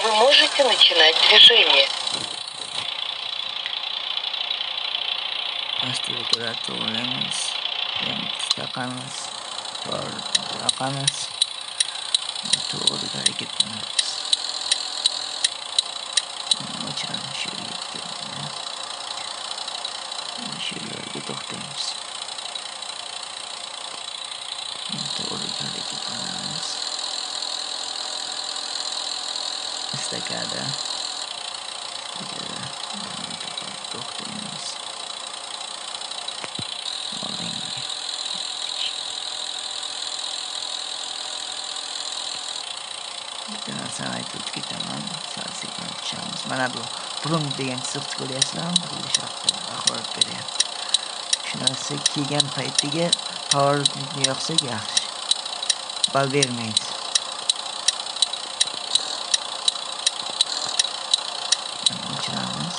Вы можете начинать движение. Pastga ko'ra to'g'rilaymiz. Taqamiz, yoqamiz. To'g'ri harakatlanamiz. O'chiramiz shu yerga kelganda. Shu yerga to'xtaymiz. To'g'ri harakatlanamiz. Estakada. To'xtaymiz. Bitta narsani aytib o'tib ketaman, sal sekinroq tushamiz. Mana bu burun degan chiziqni ko'ryapsizlarmi? Burilish haqida axborot beryapti. Shu narsa kelgan paytiga поворотникni yoqsak yaxshi. Bal bermaydi. O'chiramiz.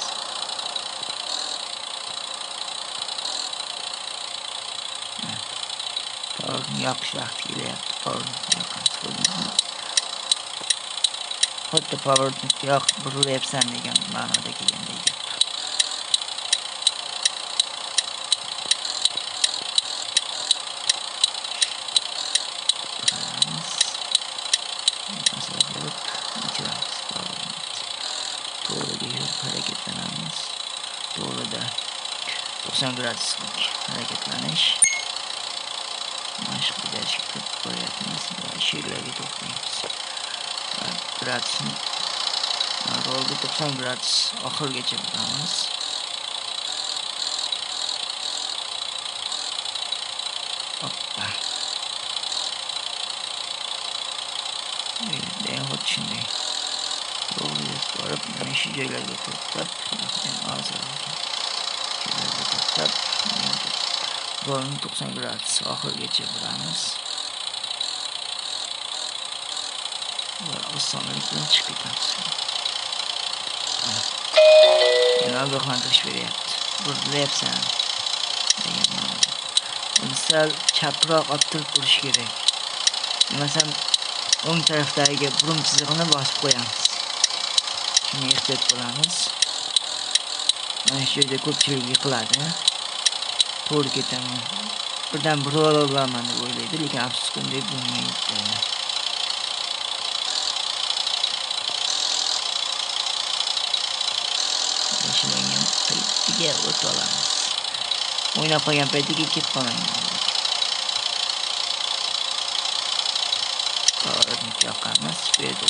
Поворотni yoqish vaqti kelyapti. Поворотникni yoqamiz, ko'rdingizmi? Xuddi поворотникni yoqib burilyapsan degan ma'noda kelganday gap. Burilamiz. Masalan, bo'lib o'chiramiz поворотникni. To'g'riga yurib harakatlanamiz. To'g'rida 90 graduslik harakatlanish. Mashq bajarishga kirib boryapmiz va shu yerlarga to'xtaymiz. Gradusni rolga 90 gradus oxirigacha buramiz. Hoppa. Bu yerda ham xuddi shunday. To'g'ri yurib borib, mana shu joylarga to'xtab, ham ozroq ekan. Shu yerlarga to'xtab, rolni 90 gradus oxirigacha buramiz. Va osonlik bilan chiqib ketamiz. Yana ogohlantirish beryapti. Burilyapsan degan ma'noda. Buni sal chaproq olib turib burish kerak. Masalan, o'ng tarafdagi burum chizig'ini bosib qo'yamiz. Shunga ehtiyot bo'lamiz. Mana shu yerda ko'pchilik yiqiladi. To'g'ri ketaman. Birdan burib olaman deb o'ylaydi, lekin afsuski unday bo'lmaydi. Yashilangan paytiga o't olamiz. O'ynab qolgan paytiga ketib qolmang. Поворотник yoqamiz. Bu yerda